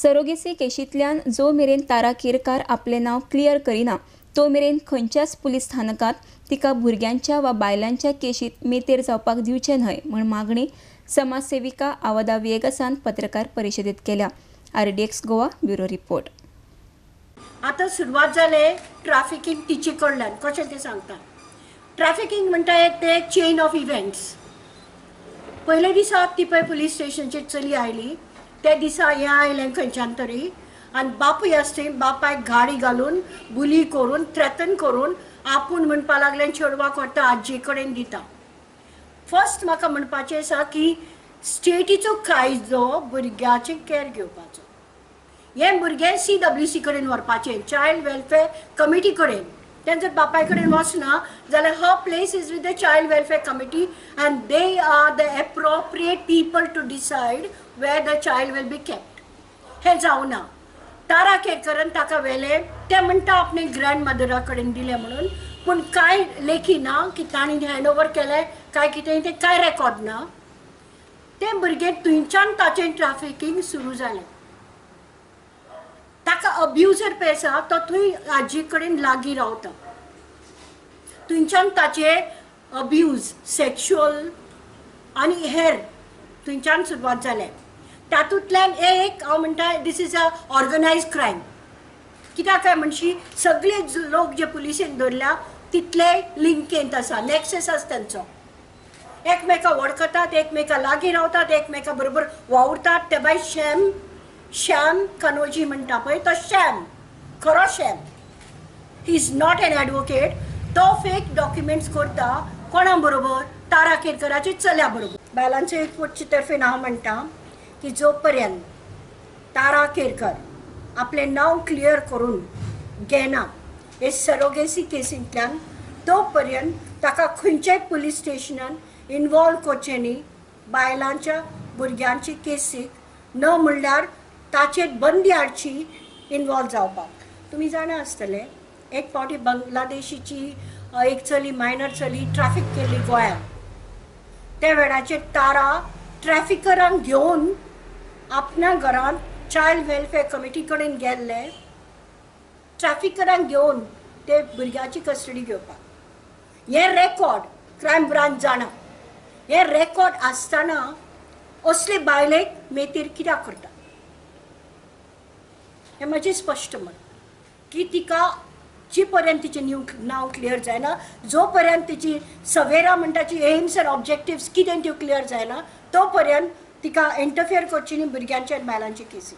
Surrogacy केशींतल्यान जो मेरेन तारा केरकार आपलें नांव क्लियर करिना तो मेरेन खंयच्याच पुलीस स्थानकांत तिका भुरग्यांच्या वा बायलांच्या केशींत मेतेर जावपाक दिवचें न्हय म्हूण मागणी समाजसेविका आवदा विएगसान पत्रकार परिशदेत केल्या. RDX Goa bureau report. आतां सुरवात जाले ट्राफिकींग तिचे कडल्यान कशें तें सांगता. ट्राफिकींग म्हणटा ते चेन ऑफ इव्हेंट्स. पयले दिसा ती पळय पुलीस स्टेशनचेर चली आयली, त्या दिसा हें आयलें खंयच्यान तरी आनी बापूय आसता बापायक गाडी घालून बुली करून थ्रेटन करून आपूण म्हणपा लागलें चेडवाक व्हरता आजी कडेन दिता. फर्स्ट म्हाका म्हणपाचें आसा की स्टेटीचो कायदो भुरग्याचें कॅर घेवपाचो. हें भुरगें CWC कडेन व्हरपाचें, चायल्ड वेलफेअर कमिटी कडेन. तें जर बापाय कडेन वचना जाल्यार her place is with the child welfare committee and they are the appropriate people to decide where the child will be kept. हें जावना. तारा केरकरान ताका व्हेलें, तें म्हणटा आपणे ग्रँड मदरा कडेन दिलें म्हणून, पूण कांय लेखी ना की तांणी हँड ओवर केलें काय कितें तें कांय रेकॉर्ड ना. तें भुरगें थंयच्यान ताचें ट्राफिकींग सुरू जालें. ताका अब्युजर पळय आसा तो थंय आजी कडेन लागीं रावता, थंयच्यान ताचे अब्यूज सेक्शुअल आनी हेर थंयच्यान सुरवात जालें. तातूंतल्यान एक हांव म्हणटा this is a organise crime. कित्याक काय म्हणशी सगळे लोक जे पुलिसेन धरल्या तितले लिंकेंत आसा, नॅक्सेस आसा तेंचो, एकमेकां वळखतात, एकमेकां लागीं रावतात, एकमेकां बरोबर वावुरतात. ते भायर शॅम श्याम कानोजी म्हणटा पळय तो शॅम, खरो sham. He is not an advocate. तो फेक डॉक्युमेंट्स करता कोणा बरोबर, तारा केरकराचे चल्या बरोबर. बायलांचे एकवटचे तर्फेन हांव म्हणटा की जो पर्यंत तारा केरकर आपलें नांव क्लियर करून घेना हे सरोगेसी केसींतल्यान तो पर्यंत ताका खंयच्याय पुलीस स्टेशनान इनवॉल्व करचें न्ही बायलांच्या भुरग्यांचे केसीक, न म्हणल्यार ताचेर बंदी हाडची इनवॉल्व जावपाक. तुमी जाणा आसतले एक फावटी बांगलादेशीची एक चली, मायनर चली ट्राफीक केल्ली गोंयांत. त्या वेळाचेर तारा ट्रॅफिकरांक घेवन आपल्या घरांत चायल्ड वेलफेअर कमिटी कडेन गेल्ले, ट्रॅफिकरांक घेवन ते भुरग्याची कस्टडी घेवपाक. हें रेकॉर्ड क्रायम ब्रांच जाणा. हें रेकॉर्ड आसतना असले बायलेक मेतेर कित्याक करता हें म्हजें स्पश्ट मत की तिका जी पर्यंत तिचें नांव क्लियर जायना, जो पर्यंत तिची सवेरा म्हणटा ती एम्स एंड ऑब्जेक्टिव्स कितें त्यो क्लियर जायना तो पर्यंत तिका इंटरफियर करची न्ही भुरग्यांच्या आनी बायलांची केसी.